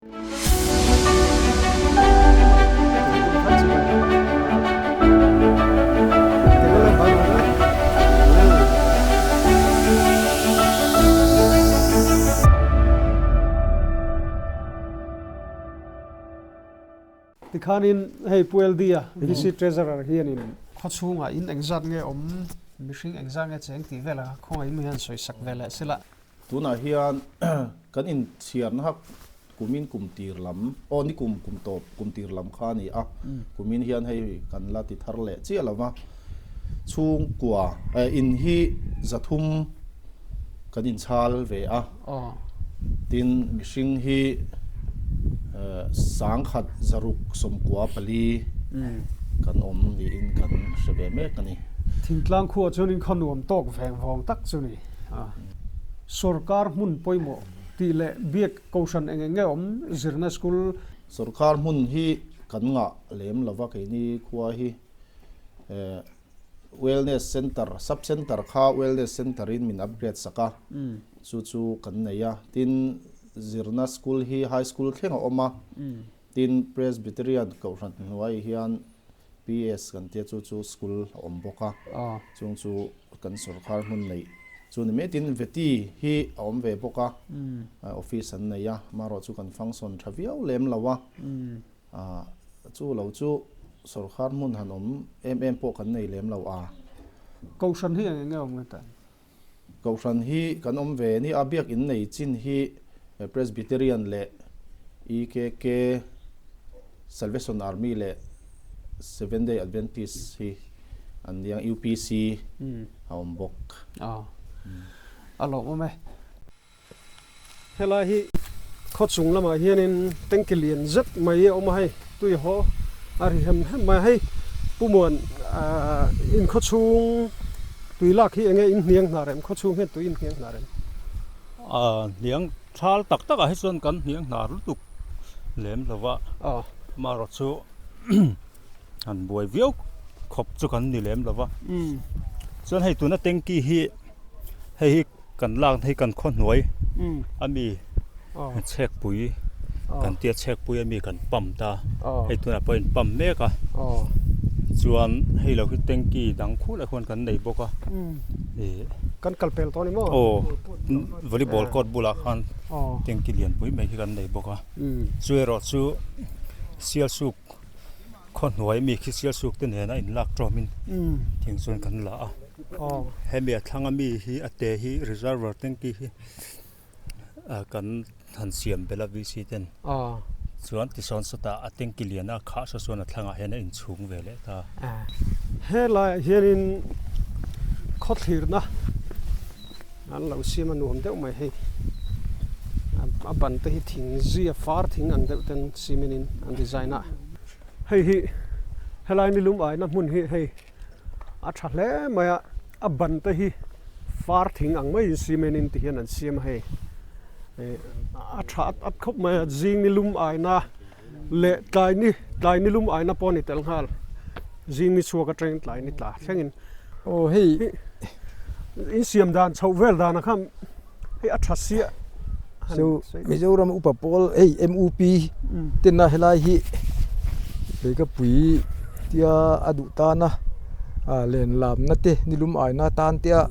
Tikhanin hei Pu LD-a VC Treasurer hianin khawchhungah in engzat nge awm, mihring engzat nge cheng tih vel a khawngaih mi hian sawisak ve leh sila. Tunah hian kan inchhiarna kha kumin kum tir lam, aw ni kum kum tawp kum tir lam kha a ni a, kumin hian hei kan la ti thar leh chiah lo va, chhungkua in hi 300 kan inchhal ve a, tin mihring hi 1604 kan awm niin kan hre ve mek a ni. Thingtlang khuah chuanin khaw nuam tawk veng vawng tak chu ni. Sorkar hmun pawimawh tih leh biak kohhran eng eng nge awm zirna school. Sorkar hmun hi kan ngah lem lova keini khua hi Wellness Center, Sub Center kha Wellness Center in min upgrade sak a, chu chu kan nei a. Tin, zirna school hi High School thleng a awm a, tin Presbyterian kohhran hnuai hian PS kan tia chu chu school a awm bawk a, chung chu kan sorkar hmun neih chu ni mai. Tin, Veti hi a awm ve bawk a, office an nei a, amaherawh chu kan function tha viau lem lo a, chu lo chu sorkar hmun han awm em em pawh kan nei lem lo a. Kohhran hi eng eng nge awm nge tan? Kohhran hi kan awm ve ni a, biakinn nei chin hi Presbyterian leh EKK, Salvation Army leh Seventh Day Adventist hi an nia, UPC a awm bawk. A lawmawm e. Helai hi khaw chung lamah hianin tanki lian zet mai a awm a hei tui haw a ri hem hem mai a hei Pu Muan ahh in khaw chhung tui lak hi enge in hniang hnar em khaw chhung hian tui in hniang hnar em? Ahh hniang thal tak tak ah hi chuan kan hniang hnar lutuk lem lo va amaherawh chu han buai viau khawp chu kan ni lem lo va chuan hei tuna tanki hi hei hi Kan lak hi kan khaw hnuai a mi chhekpui kan tia chhekpui a mi kan pump ta hei tunah pawh in pump mek a chuan hei lo hi tanky dang khulh ah khuan kan nei bawk a ih kan kal pel tawh a ni maw aw volleyball court bulah khan tanky lianpui mai hi kan nei bawk a chu erawh chu sialsuk Khaw hnuai mi khi sialsuk te nena in lak tawmin thing chuan kan la a, hemi a thlang ami hi a te hi reservoir tanky hi kan han siam belh a VC ten chuan tisawn sawtah a tanky lian a khah saw chuan a thlangah hian a inchhung ve leh ta. Helaiah hianin khawthlirna an lo siam a nuam deuh mai hei a ban te hi thing zia far thing ang deuh ten cement in an design a hei hi helai nilum aina hmun hi hei a tha hle mai a a ban te hi far thing ang maiin cement in ti hian an siam a hei ih a tha at at khawp mai a zing nilum aina leh tlai ni tlai nilum aina pawh a ni tel nghal zing ni chhuak atangin tlai ni tla thlengin aw hei in siam dan chhoh vel danah khan hei a tha siah so Mizoram upa pawl hei M_U_P tena helai hi leikapui tia a duh tana ah len lamna te nilum aina tan te a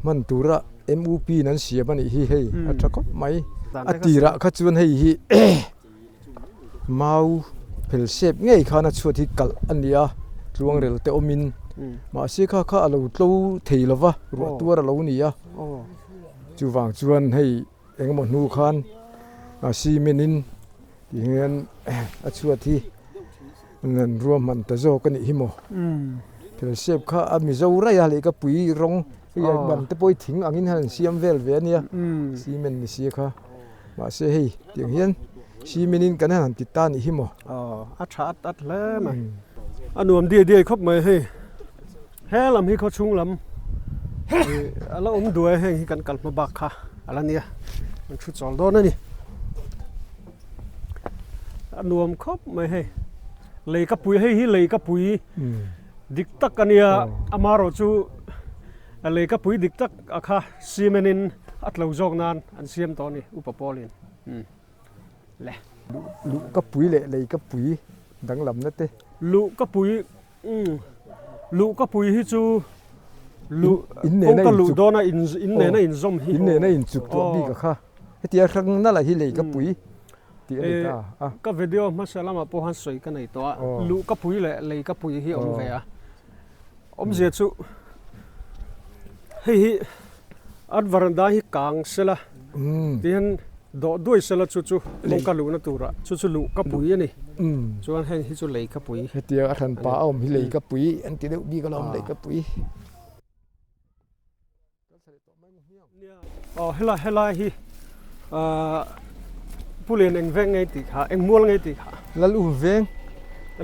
hman tura M_U_P in an siam a nih hi hei a tha khawp mai a tirah kha chuan hei hi. Mau phel sep ngei khan a chhuat hi kalh a ni a, tluangrel te awmin mahse kha kha a lo tlo thei lo va, ruah tuar a lo ni a, chuvang chuan hei engemaw hnu khan cement in ti hian a chhuat hi an ruahman ta zawk a nih hi maw, phel sep kha a mizo raih a lehkapui rawng hei ban te pawh hi thing angin han siam vel ve a nia cement ni si kha. Mahse hei tiang hian cement in kan han ti ta nih hi maw. Aw a tha at at hle mai. A nuam diai diai khawp mai hei. He lam hi khawchhung lam a la awm duai heng hi kan kal hma bak kha a la nia. Kan thu chawl dawn a ni. A nuam khawp mai hei. Lei ka pui hei hi lei ka pui dik tak a nia amaherawh chu Lei ka pui dik tak a kha cement in a tlo zawk nan an siam tawh a ni Upa Paul in le. Luh ka pui leh lei ka pui danglamna te. Luh ka pui umm luh ka pui hi chu luh kawngka luh dawna in in nena inzawm hi. In nena inchuk tuah bik a kha. Hetia hrang nalh hi lei ka pui tih a ni ta a. Ka video hmasa lamah pawh han sawi ka nei tawh a, luh ka pui leh lei ka pui hi a awm ve a. Awmzia chu hei hi an varanda hi kang sela tihian dawh duai sela chu chu kawngka luhna turah chu chu luh ka pui a ni. Chuan heng hi chu lei ka pui. Hetia a hranpa a awm hi lei ka pui an ti deuh bik alawm lei ka pui. Aw helai helai hi ahh Pu Lian eng veng ngei tih kha eng mual ngei tih kha. Lal um veng.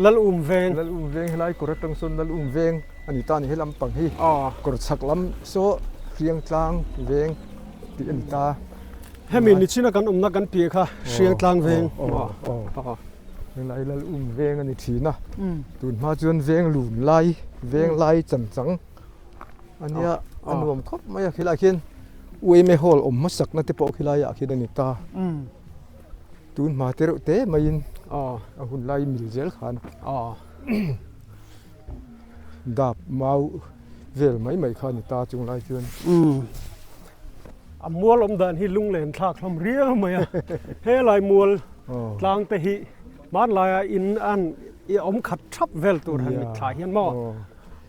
Lal um veng. Lal um veng helai kawr atang sawn Lal um veng a ni ta a ni helam pang hi. Aw. Kawr chhak lam saw Hriangtlang veng tih a ni ta. Hemi nichina kan awmna kan piah kha Hriangtlang veng. Aw aw aw. Helai Lal um veng a ni thin a. Tun hma chuan veng lun lai veng lai chan chang. Ania a nuam khawp mai a khilaiah khian UMA hall awm hmasakna te pawh khilaiah khian a ni ta. Tun hma te reuh te maiin a hun lai mil zel khan dap mau vel mai mai kha a ni ta chung lai chuan. A mual awm dan hi lunglen thlak hlawm riau mai a, helai mual tlang te hi hmanlaia in an i awm khat thap vel tur han mitthla hian maw.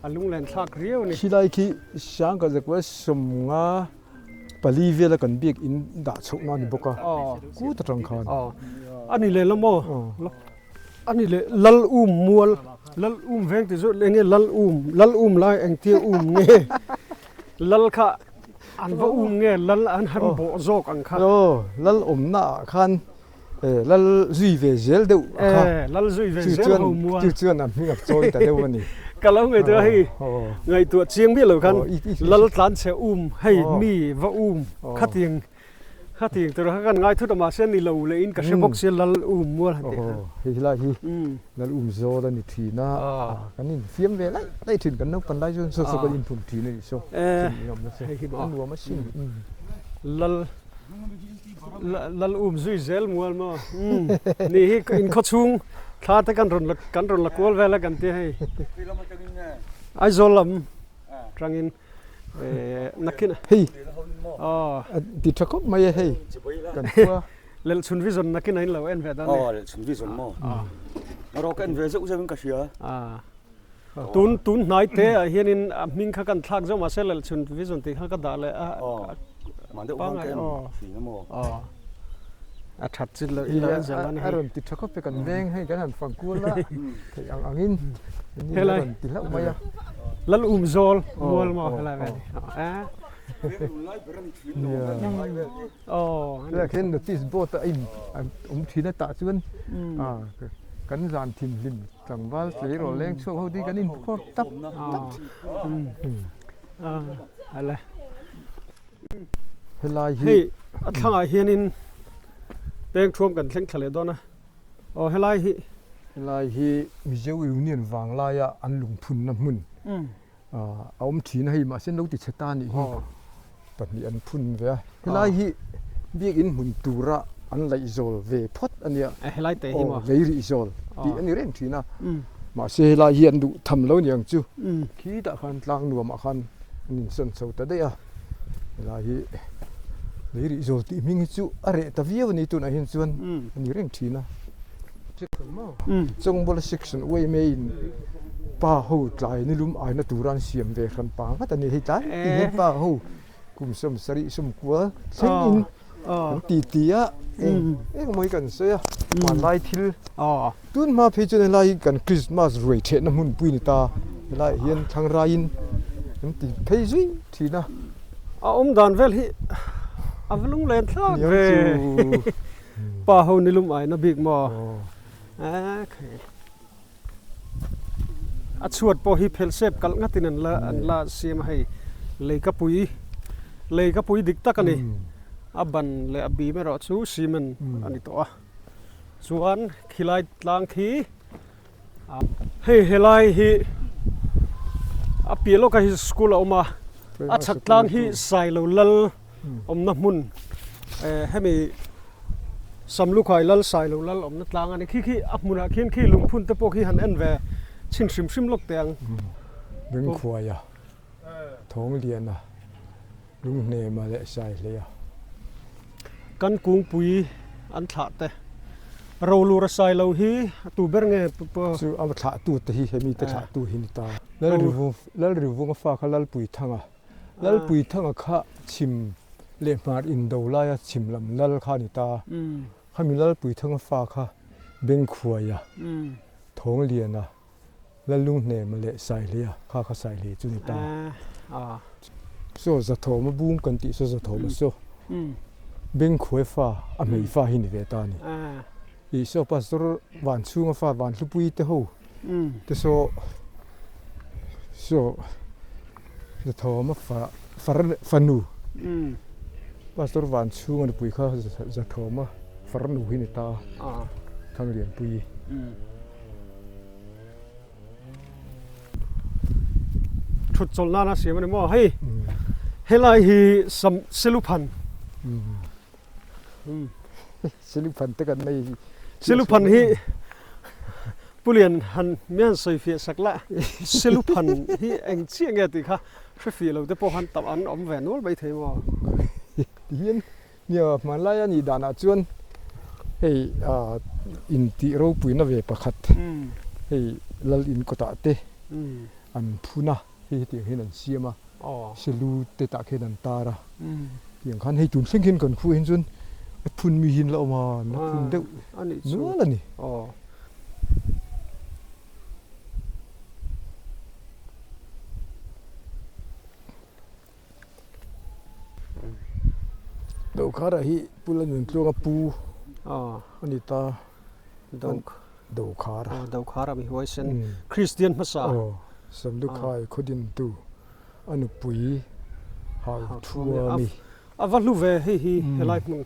A lunglen thlak riau a ni. Khilai khi Sangka Zakua sawmnga pali vela kan biak in dah chhohna a ni bawk a, kut atang khan. A ni leh la maw? A ni leh Lal um mual, Lal um veng ti zawh enge Lal um, Lal um lai engtia um nge? Lal kha an va um nge Lal an han bawh zawk ang kha? Aw, Lal awmna ah khan Lal zui ve zel deuh a kha. Lal zui ve zel ho mual. Chu chuan a hming a chawi ta deuh a ni. Ka lo ngaihtuah hei ngaihtuah chiang miah lo khan Lal tlanchhe um hei mi va um khatiang khatiang tur kha kan ngai thut a mahse ni lo leh in ka hre bawk sia Lal um mual han tih kha. Hei helai hi Lal um zawl a ni thin a, kan infiam ve laih laih thin kan naupan lai chuan saw saw kan inphum thin a nih saw. A nuam asin. Lal Lal um zui zel mual maw? Umm ni hi in khaw chhung thla te kan rawn la kan rawn la kual vel a kan tia hei. Aizawl lam tangin eh nakin hei aw ti tha khawp mai e hei kan khua Lelchhun vision nakin a in lo en ve dan ni. Aw lelchhun vision maw? Erawh ka en ve zeuh zeuh in ka hria. Tun tun hnai te ah hianin a hming kha kan thlak zauh mahse Lalchhun vision tih kha ka dah leh a Mah deuh vang ka en thin a maw? A that chin loh in lo en zel a ni hei. A rawn ti tha khawp e kan veng hei kan han fang kual a theih ang angin a rawn ti hlauh mai a. Lal um zawl mual maw helai vel hi a. Helaiah khian notice board a in awm thin a tah chuan kan zan thinhlim Tlangval tleirawl leng chhuak ho hi kan inkhawr tap tap Helai hi hei a thlangah hianin peng thuam kan thleng thla leh dawn a aw helai hi helai hi Mizo Union vanglaia an lungphunna hmun a awm thin a hei mahse an lo ti chhe ta anih hi pahnih an phun ve a helai hi biakin hmun tura an laih zawl ve phawt a nia helai te hi maw lei rih zawl tih a ni reng thin a mahse helai hi an duh tham lo niang chu khitah khan tlang nuamah khan an insawn chho ta daih a helai hi lei rih zawl tih hming hi chu a reh ta viau a ni tunah hian chuan a ni reng thin a. Chawngbawla section uaimeiin pa ho tlai nilum aina tura an siam ve hran pa ngat a ni. Hei tlai tih hian pa ho kum sawmsarih sawmkua thlengin kan ti ti a, eng eng mai kan sawi a, hmanlai thil tun hma phei chuan helai hi kan Krismas ruai thehna hmunpui ni ta, helaiah hian thlangraiin kan ti phei zui thin a. A awm dan vel hi a va lunglen thlak ve. Pa ho nilum aina bik maw? A chhuat pawh hi phel sep kalh ngatin an la an la siam a hei leikapui leikapui dik tak a ni. A ban leh a bim erawh chu cement a ni tawh a. Chuan khilai tlang khi hei helai hi a piah lawkah hi school a awm a, a chhak tlang hi Sailo Lal awmna hmun eh hemi. Samlukhai lal Sailo lal awmna tlang a ni. Khi khi a hmunah khian khi lungphun te pawh khi han en ve chhin hrim hrim lawk teh ang. Bengkhuaia, Thawngliana, Lunghnema leh Saihleia. Kan kungpui an thlah te. Rolura Sailo hi a tu ber nge? Chu a thlah tu te hi hemi te thlah tu hi ni ta. Lalrivunga fa kha Lalpuithanga. Lalpuithanga kha chhim leh hmar indo laia chhim lam lal kha a ni ta. Khami Lalpuithanga fa kha Bengkhuaia, Thawngliana, Lalunghnema leh Saihleia kha kha Saihlei chu ni ta. Saw Zathawma bung kan tih saw Zathawma saw Bengkhuai fa a hmei fa hi ni ve ta a ni. Ih saw Pastor Vanchhunga fa Vanhlupui te ho te saw saw Zathawma fa far fanu Pastor Vanchhunga nupui kha Zathawma farnu hi ni ta Thanglianpuii. Thut chawlh nana siam a ni maw hei helai hi sam seluphan seluphan te kan nei hi seluphan hi pulian han mi han sawi fiah sak la seluphan hi eng chiah nge tih kha hre fiah lo te pawh han tam an awm ve nual mai thei maw tihian Nia, hmanlai a nih danah chuan hei intih ropuina ve pakhat hei lal in kawtah te an phun a, hei hetiang hian an siam a, selu te tah khian an tar a, tiang khan hei tun thleng khian kan khuh hin chuan a phun mi hi an la awm a, an la phun deuh nual a ni. Dokhara hi Pu Lalnuntluanga pu a ni ta. Dokhara. Dokhara mi huaisen Kristian hmasa. Aw, Samlukhai khawdintu a nupui Hauthua mi. A va hlu ve hei hi helai hmun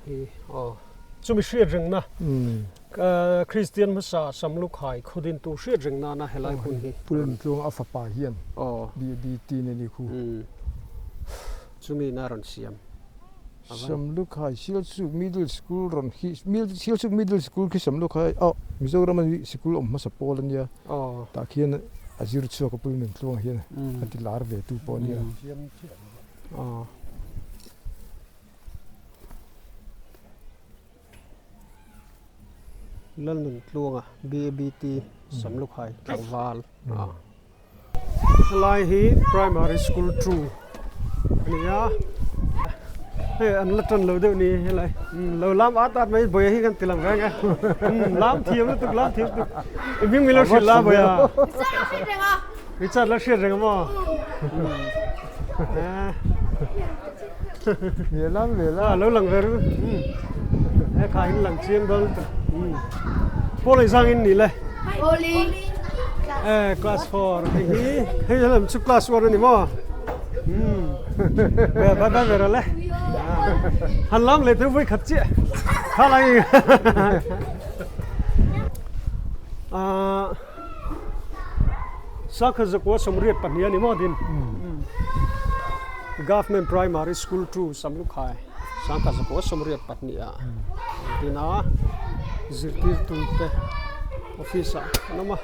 hi aw. Chumi hriat rengna Kristian hmasa Samlukhai khawdintu hriat reng nana helai hmun hi. Pu Lalnuntluanga a fapa hian BABT nen i khu. Chumi na rawn siam. Samlukhai Sialsuk Middle School rawn hi Sialsuk Middle School khi Samlukhai aw Mizoram a sikul awm hmasa pawl a nia. Tah khian a zir chhuak a Pu Lalnuntluanga hian a ti lar ve tu pawh a nia. Lalnuntluanga BABT Samlukhai tlangval a. Helai hi Primary School 2 a ni a, hei an la tan lo deuh ni helai lo lam at at mai Bawia hi kan ti lang reng e, lam thiam lutuk lam thiam lutuk i hming min lo hrilh la Bawia. Richard la hriat reng a maw? Ve lam ve lam. Lo lang ve ru. He kha in lang chiang dawn lutuk. Pawl engzang in ni le? Pawli. Eh class 4 hei hi hei lam chu class 1 ani maw? Ve ba ba ve le. Han lam le te voi khat chiah. Kha lai. Ah Sakha zakua sawmriat pahnih a ni maw din? Government Primary School 2 Samlukhai Sangkha zakua sawmriat pahnih ah an din a, zirtirtu te office ah an awm a.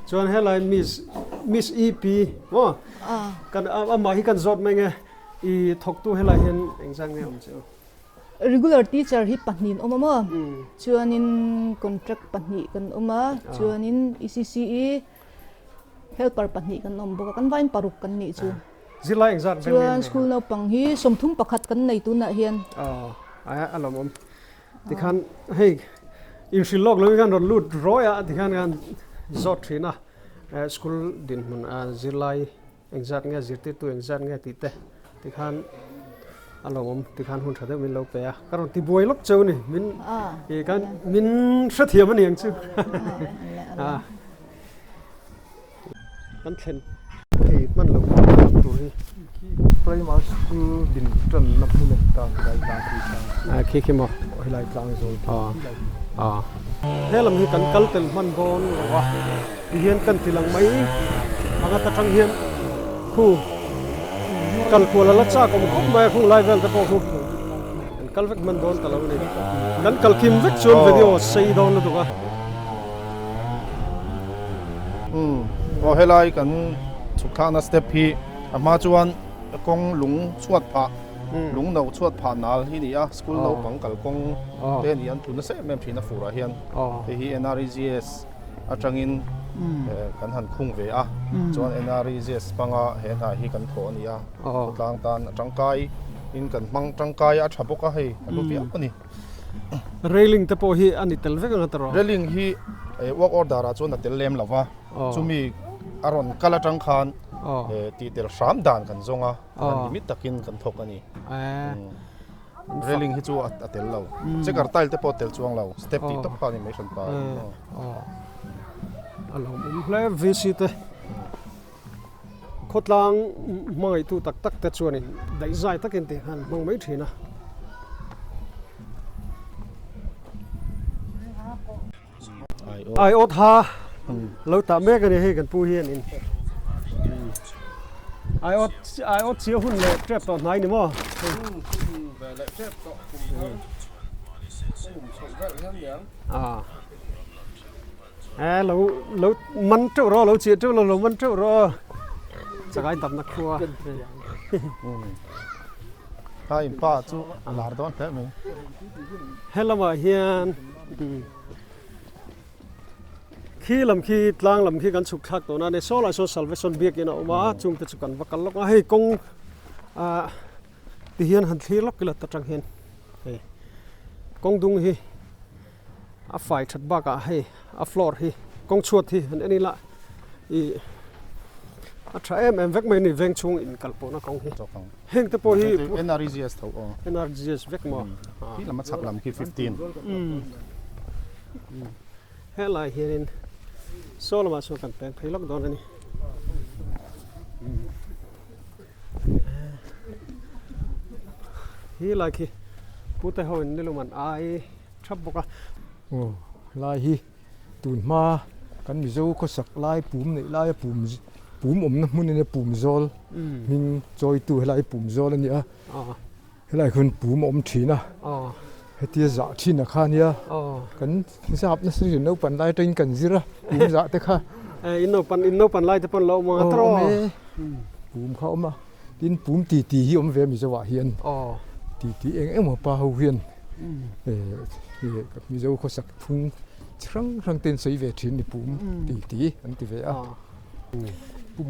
Chuan helai Miss Miss EP maw kan amah hi kan zawt mai nge i thawktu helai hian engzat nge awm che u? Regular teacher hi pahnih an awm a maw? Chuanin contract pahnih kan awm a, chuanin ECCE helper pahnih kan awm bawk a, kan vain paruk kan nih chu. Zirlai engzat vel nge? Chuan school naupang hi 31 kan nei tunah hian. Aw, a lawmawm. Tikhan hei inhrilh lawk lo hi khan rawn lut rawi a, tikhan khan zawt thin a, school dinhmun zirlai Engzat nge zirtirtu engzat nge tih te tikhan a lo awm tikhan hun tha deuh min lo pe a ka rawn ti buai lawk cheu ni min i kan min hrethiam a ni ang chu kan thlen thei hman lo tur hi primary school din tan na hmun an ta helai tlang khi ta a khi khi maw helai tlang zawl a a he lam hi kan kal tel hman dawn lo a Ti hian kan ti lang mai ang ata tang hian khu kal kual a la chak awm khawp mai a khung lai vel te pawh khu. kal vek hman dawn ta lo a ni. Kan kal kim vek chuan video sei dawn lutuk a. Umm aw helai kan chhuk thlakna step hi a hma chuan kawng lung chhuat phah lung no chhuat phah nal hi ni a school naupang kalkawng te a ni an tlu nasa em em thin a furah hian hei hi NREGS atangin kan han khung ve a chuan NREGS hmanga he hna hi kan thawh a ni a khawtlang tan a tangkai in kan hmang tangkai a tha bawk a hei a hlu viau a ni. Railing te pawh hi a ni tel vek ang a tawrh. Railing hi work order ah chuan a tel lem lo va chumi a rawn kal atang khan tih tel hram dan kan zawng a limit takin kan thawk a ni. Railing hi chu a tel lo. Checker tile te pawh a tel chuang lo. Step tih tawp kha a ni mai hran pa. A lawmawm hle VC te khawtlang hmangaihtu tak tak te chuanin daihzai takin tih khan hmang mai thin a. Ai awt ha lo tah mek a ni hei kan pu hianin ai awt ai awt chhia hun leh tep tawh hnai ni maw a lo lo man teuh rawh lo chiah teuh lo lo man teuh rawh chakai damna khua ha in pa chu a lar dawn hle mai helamah hian Khi lam khi tlang lam khi kan chhuk thlak tawh na a ni. Saw lai sawn Salvation biakin a awm a, chungte chu kan va kal lawk a. Hei kawng ah ti hian han thlir lawk ila ta tang hian hei kawng dung hi a fai that bakah hei a floor hi kawng chhuat hi han en ila ih a tha em em vek mai a ni veng chhung in kal pawhna kawng hi. Heng te pawh hi NREGS tho aw. NREGS vek maw? Khi lam a chhak lam khi 15. Helai hianin saw lamah sawn kan peng phei lawk dawn a ni. Hi lai khi pute ho in nilum an ai thap bawk a. Aw helai hi tun hma kan Mizo khawsak lai pum neih laia pum pum awmna hmun ania pum zawl hming chawitu helai pum zawl a ni a. Helai khuan pum a awm thin a, hetia zah thin a kha nia, kan zap nasa thin naupan lai atangin kan zir a, pum zah te kha. In naupan in naupan lai te pawn lo awm ang a tawrh aw. Pum kha awm a, tin pum ti ti hi awm ve Mizo ah hian, ti ti eng eng pa ho hian Mizo khawsak phung chi hrang hrang ten sawi ve thin ni pum ti ti an ti ve a.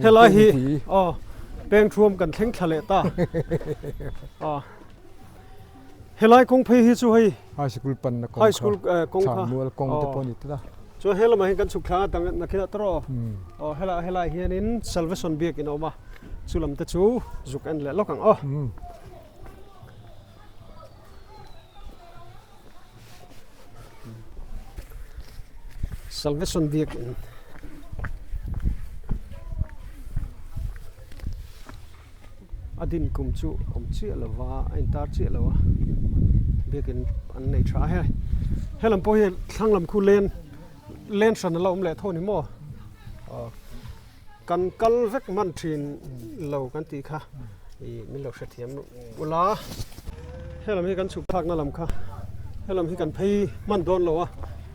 Helai hi aw peng thuam kan thleng thla leh ta aw helai kawng phei hi chu hei high school pan na kawng high school kawng kha mual kawng te pawh ni tla chuan helama hi kan chhuk thla dang na khila tro aw hela helai hianin salvation biak in awm a chu lam te chu zuk en leh lawk ang aw Salvation biakin a din kum chu awm chiah lo va a intar chiah lo a biakin an nei tha a hei helam pawh hi thlang lam khu len len hran a la awm leh tho a ni maw aw kan kal vek hman thin lo kan tih kha ih min lo hrethiam ula helam hi kan chhuk thlakna lam kha helam hi kan phei hman dawn lo a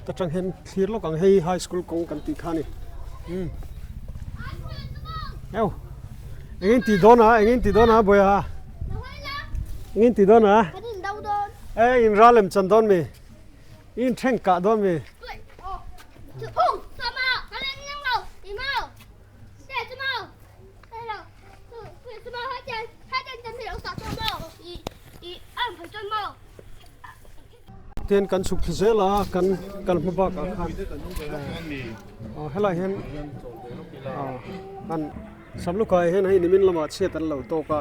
ta tang hian thlir lawk ang hei high school kawng kan tih kha a ni umm eu eng in tih dawn a eng in tih dawn a bawiha eng in tih dawn a e in ral lem chan dawn mi. In then kah dawn mi? Tian kan chhuk thla zel a kan kal hma bakah khan aw helai hian aw kan Samlukhai hian hei nimin lamah chhiat an lo tawk a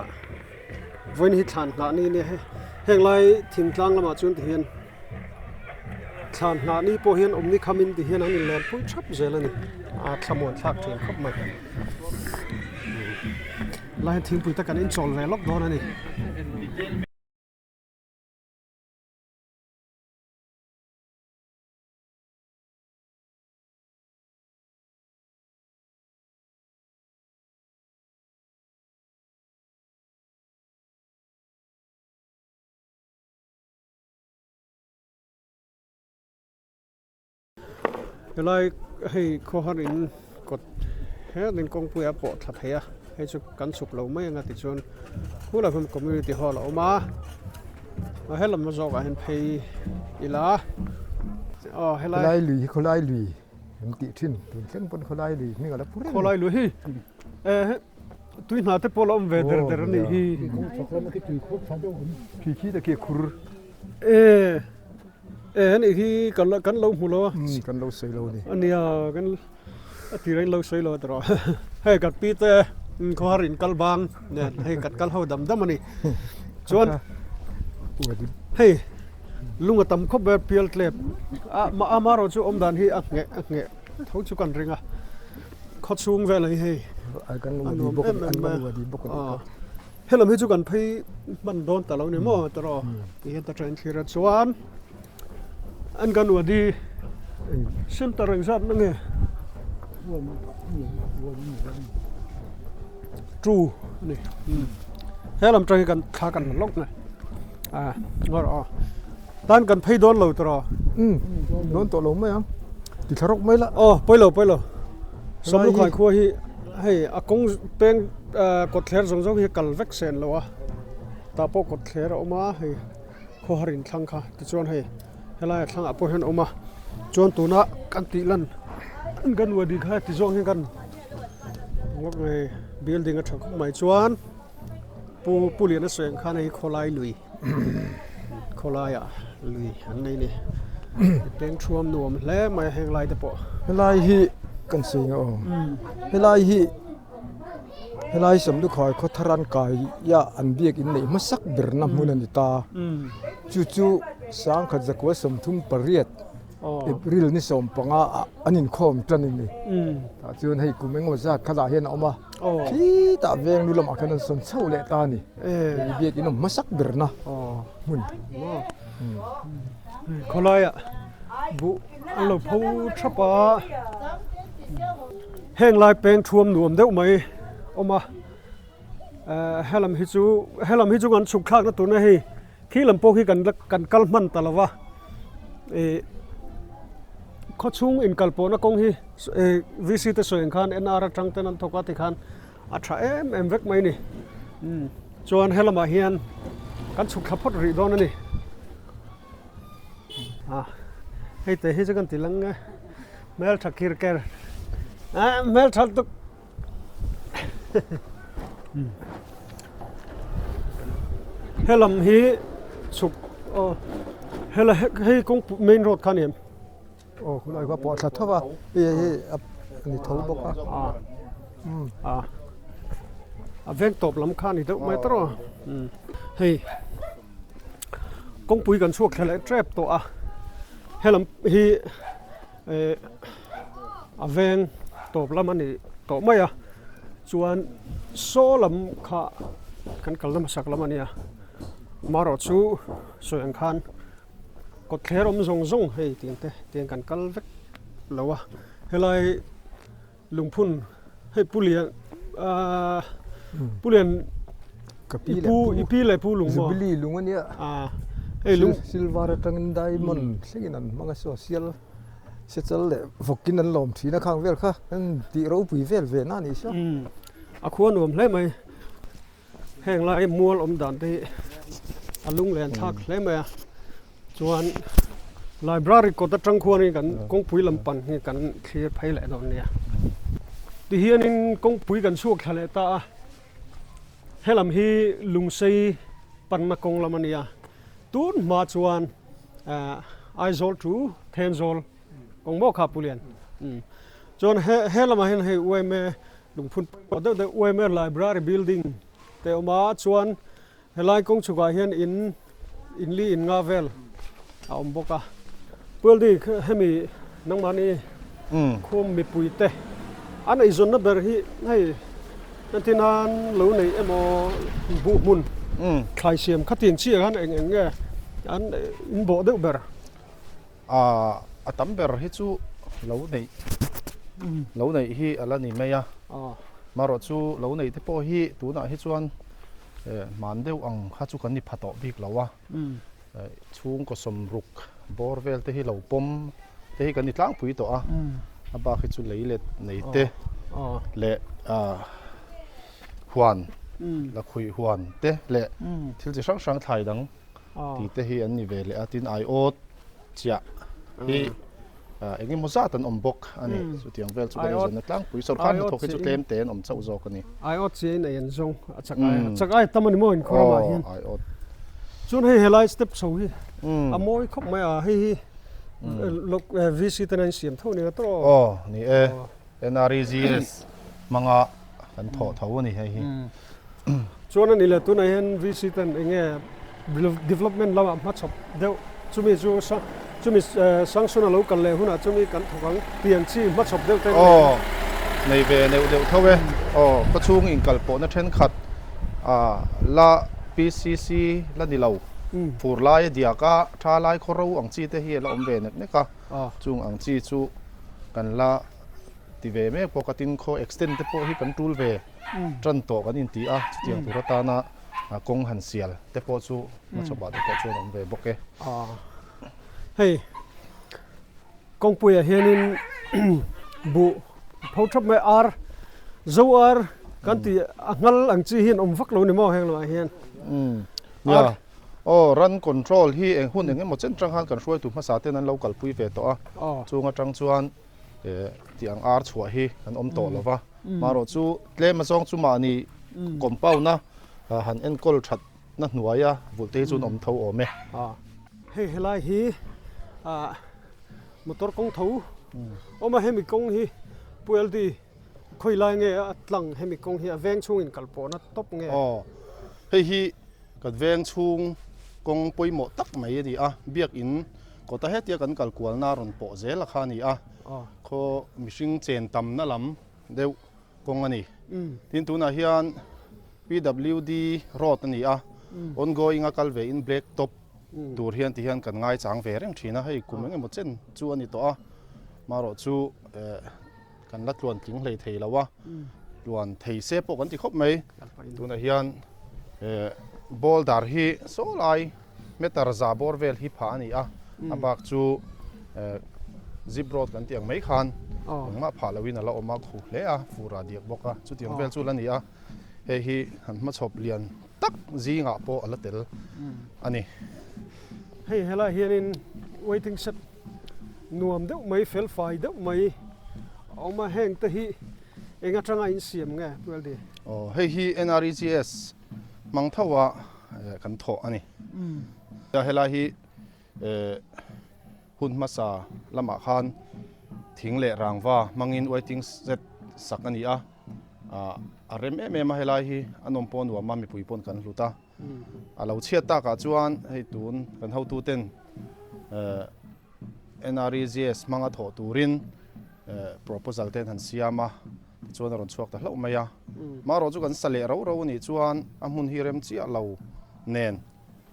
vawiin hi thlan hnah ni nia hei heng lai thingtlang lamah chuan tihian Thlan hnah ni pawh hian awmni khamin ti hian an inlen pui thap zel a ni. A thlamuan thlak thin khawp mai. Lai hian thingpui te kan inchawl ve lawk dawn a ni. Helai hei khawhar in kawt hetin kawngpui a pawh thla thei a, hei chu kan chhuk lo mai anga tichuan khulai hian community hall a awm a, a helam zawkah hian phei ila aw helai Khawlai lui hi khawlai lui an tih thin tun thleng pawn khawlai lui hming a la pu reng a ni. Khawlai lui hi eh tui hna te pawh la awm ve der der a nih hi. Khi khi te khi a khur. Eh eh ani hi kan la kan lo hmu lo a. Umm kan lo sawi lo a ni. Ania kan a tir in lo sawi lo a tawh hei kan pi te khawhar in kal bang nen hei kan kal ho dam dam a ni chuan hei lung a tam khawp mai a pial tlep a amaherawh chu awm dan hi a ngheh a ngheh tho chu kan ring a khaw chhung vel hi hei a nuam em em mai a. Helam hi chu kan phei hman dawn ta lo ni maw tawh ti hian ta ṭhen thlir a chuan an kan wadi center engzat na nge two a ni helam ṭang hi kan thla kan la lawk mai a ngaw rawh aw tan kan phei dawn lo tawh dawn tawh lo mai ang ti thla rawk mai la aw pawi lo pawi lo Samlukhai khua hi hei a kawng peng Kawtthler zawng zawng hi kal vek sen lo a, tah pawh kawtthler a awm a, hei khawhar in thlang kha tichuan hei helaiah thlangah pawh hian a awm a, chuan tuna kan tih lan kan wadi kha ti zawng hian kan ngawt mai building a tha khawp mai chuan pu pu Liana sawi ang khan hei khawlai lui khawlaiah lui an nei a ni peng thuam nuam hle mai a heng lai te pawh. Helai hi kan sawi ang aw helai hi. Helai Samlukhai khaw thar an kai a an biak in neih hmasak berna hmun a ni ta. Chu chu sangkhat zakua 38 April ni 15 ah an inkhawm tan a ni. Tah chuan hei kum engemaw zat khatah hian a awm a, khitah veng lu lamah khan an sawn chho leh ta a ni. Hei biak in awm hmasak berna hmun. Khawlaiah buh an lo pho thap a. Heng lai peng thuam nuam deuh mai awm a, helam hi chu helam hi chu kan chhuk thlakna turna hei khi lam pawh khi kan la kan kal hman ta lo va, ih khawchhung inkal pawhna kawng hi ih VC te sawi ang khan NR atang ten an thawk a tikhan a tha em em vek mai a ni, chuan helamah hian kan chhuk thla phawt rih dawn a ni. A hei te hi chu kan ti lang e hmeltha kir ker ah hmeltha lutuk helam hi chhuk aw hela hei kawng main road kha a ni em aw khulai kha pawh thla tho va hei hei a ni tho bawk a a a veng tawp lam kha a ni deuh mai tawrh aw hei. Kawngpui kan chhuak thla leh tep tawh a, helam hi eh a veng tawp lam a ni tawh mai a, chuan saw lam kha kan kalna hmasak lam a nia, marawh chu sawi ang khan kawtthler awm zawng zawng hei tiang te tiang kan kal vek lo a, helai Lungphun hei Pu Lian aaa Pu Lian Ka pi leh pu i pi leh pu lung maw? Jubilee lung a nia. Aa hei lung Silver atangin diamond thlengin an hmang a saw sial sechal leh vawkin an lawm thin a khang vel kha an tih ropui vel ve na a nih saw. A khua nuam hle mai. Heng lai mual awm dan te hi a lunglen thlak hle mai a, chuan library kawt atang khuanin kan kawngpui lam pan hi kan thlir phei leh dawn nia. Tihianin kawngpui kan chhuak thla leh ta a, helam hi lungsei panna kawng lam a nia, tun hma chuan Aizawl to Thenzawl kawng maw kha Pu Lian? Chuan he lamah hian hei UMA Lungphun pawimawh deuh deuh UMA Library building te a awm a, chuan helai kawng chhukah hian in in li in nga vel a awm bawk a. Pualdi hemi nangmahni khum mipui te an eizawnna ber hi hei entir nan lo neih emaw buh hmun thlai siam khatiang chiah khan eng eng nge an inbawh deuh ber. A tam ber hi chu lo neih lo neih hi a la ni mai a, marawh chu lo neih te pawh hi tunah hi chuan hman deuh ang kha chu kan ni pha tawh bik lo a, chhungkaw sawmruk bawr vel te hi lo pawm te hi kan ni tlangpui tawh a a bak hi chu lei let nei te leh huan lakhuih huan te leh thil chi hrang hrang thlai dang tih te hi an ni ve leh a tin aiawt chiah hi eng emaw zat an awm bawk a ni chutiang vel chu kan inzawn na tlangpui sawrkar hnathawk hi chu tlem te an awm chauh zawk a ni. Aiawt chiah in ei an zawng a chak ai a chak ai tam a ni maw inkhawr ramah hian chuan hei helai step chho hi a mawi khawp mai a hei hi VC ten a insiam tho nia tawh aw ni e NREGS hmanga kan thawh tho a ni hei hi. Chuan a ni le tunah hian VC ten eng nge development lamah hmachhawp deuh chumi chu chumi sanction a lo kal leh hunah chumi kan thawk ang tih ang chi hmachhawp deuh te Aw nei ve neuh deuh tho e. Aw khawchhung inkal pawhna thenkhat la PCC la ni lo fur lai a diak a tha lai khaw ro ang chi te hi a la awm ve nek nek a chung ang chi chu kan la ti ve mek bawk a tin khaw extend te pawh hi kan tul ve. Tan tawh kan inti a, chutiang tur atana kawng han sial te pawh chu hmachhawpah te pawh chuan a awm ve bawk e. Hei kawngpuiah hianin buh pho thap mai ar zo ar kan tih a nghal ang chi hian awm vak lo ni maw heng lamah hian. Nia, aw run control hi eng hun eng emaw chen tang khan kan hruaitu hmasa ten an lo kalpui ve tawh a, chung atang chuan tih ang ar chhuah hi an awm tawh lo va. Marawh chu tlem azawng chu mahni compound a han enkawl that na hnuaia vulh te hi chuan awm tho awm e. Hei helai hi motor kawng tho awm a, hemi kawng hi Pu LD khawi lai nge a tlang hemi kawng hi a veng chhung in kal pawhna tawp nge? Aw hei hi kan veng chhung kawng pawimawh tak mai a ni a, biakin kawta hetia kan kal kualna rawn pawh zel a kha a ni a. Khaw mihring chen tamna lam deuh kawng a ni. Tin tunah hian PWD road a ni a, ongoing a kal ve in black top tur hian ti hian kan ngaichang ve reng thin a, hei kum eng emaw chen chu a ni tawh a, marawh chu kan la tluan tling hlei thei lo a, tluan thei se pawh kan ti khawp mai. Tunah hian boulder hi saw lai meter za bawr vel hi phah a ni a, a bak chu zip road kan tih ang mai khan engmah phah loin a la awm a, khuh hle a, fur ah diak bawk a, chutiang vel chu la ni a, hei hi han hmachhawp lian tak zingah pawh a la tel a ni. Hei helai hianin waiting shed nuam deuh mai fel fai deuh mai a awm a, heng te hi eng atanga insiam nge Pu LD? Aw hei hi NREGS hmang tho a. kan thawh a ni. Helai hi hun hmasa lamah khan thing leh rangva hmangin waiting shed sak a ni a, a rem em em a helai hi a nawm pawh a nuam a mipui pawn kan hlut a, a lo chhiat takah chuan hei tun kan hotuten NREGS hmanga thawh turin proposal te an han siam a. Tichuan a rawn chhuak ta hlauh mai a. Marawh chu kan sa leh ro ro anih chuan a hmun hi rem chiah lo nen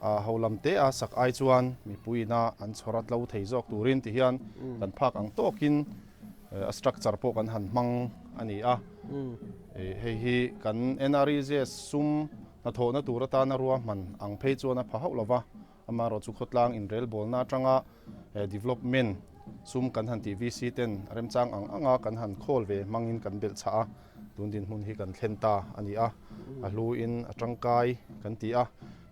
a ho lam te a sak ai chuan mipuiin a an chhawr a tlo thei zawk turin ti hian kan phak ang tawkin a structure pawh kan han hmang a ni a. Hei hi kan NREGS sum hnathawhna tur atana ruahman ang phei chuan a pha hauh lo va. Amaherawhchu khawtlang inrelbawlna atanga development sum kan han tih VC ten remchang ang anga kan han khawl ve hmangin kan belh chhah a, tun dinhmun hi kan thlen ta a ni a, a hluin a tangkai kan ti a,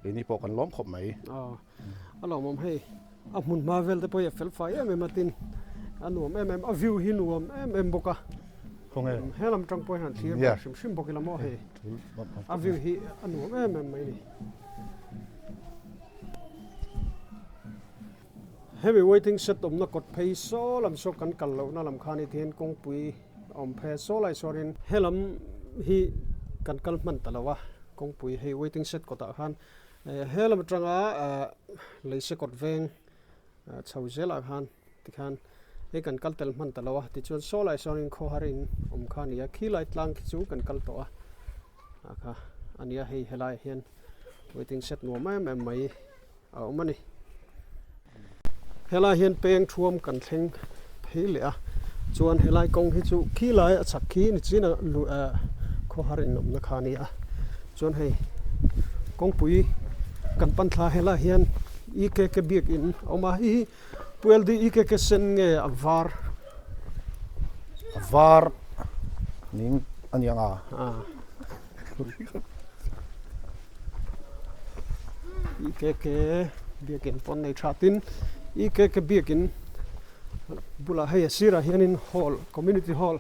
keini pawh kan lawm khawp mai. Aw, a lawmawm hei, a hmun hma vel te pawh hi a fel fai em em a tin a nuam em em, a view hi nuam em em bawk a, he lam tang pawh hian han thlir ve hrim hrim bawk ila maw hei, a view hi a nuam em em mai a ni. Hemi waiting shed awmna kawt phei saw lam saw kan kal lohna lam khan heti hian kawngpui a awm phei a, saw lai sawn helam hi kan kal hman ta lo a, kawngpui hei waiting shed kawtah khan helam atanga leise kawt veng chho zelah khan tikhan hei kan kal tel hman ta lo a, tichuan saw lai sawn khawhar in awm kha a ni a, khilai tlang khi chu kan kal tawh a. a kha a nia hei helaiah hian waiting shed nuam em em mai a awm a ni helai hian peng thuam kan thleng phei leh a chuan helai kawng hi chu khi lai a chhak khi ni chin a lu ah khawhar in awmna kha a ni a chuan hei kawngpui kan pan thla helai hian E K K biakin a awm a hei hi. Pu LD EKK sen nge a var? A var ning a ni ang a. EKK biakin pawn nei tha tin EKK biakin bulah hei a sirah hianin hall community hall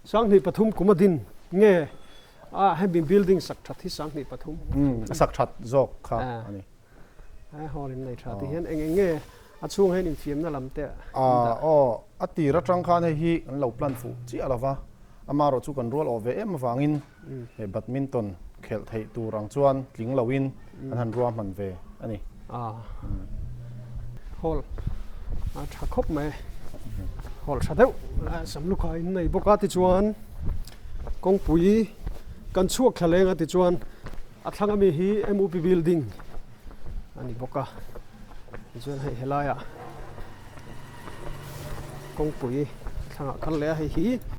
2003 kum a din nge a hemi building sak that hi 2003. A sak that zawk kha a ni. He hall in nei tha ti hian eng eng nge a chhung hian infiamna lam te an dah. Aw, a tir atang khan hei hi kan lo plan fuh chiah lo va, amaherawh chu kan rual awh ve em avangin he badminton khelh theih tur ang chuan tling loin an han ruahman ve a ni. Hall a tha khawp mai, hall tha deuh Samlukha in nei bawk a tichuan kawngpui kan chhuak thla leng a tichuan A thlang ami hi MUP building a ni bawk a, tichuan hei helaiah kawngpui thlangah kal leh a, hei hi.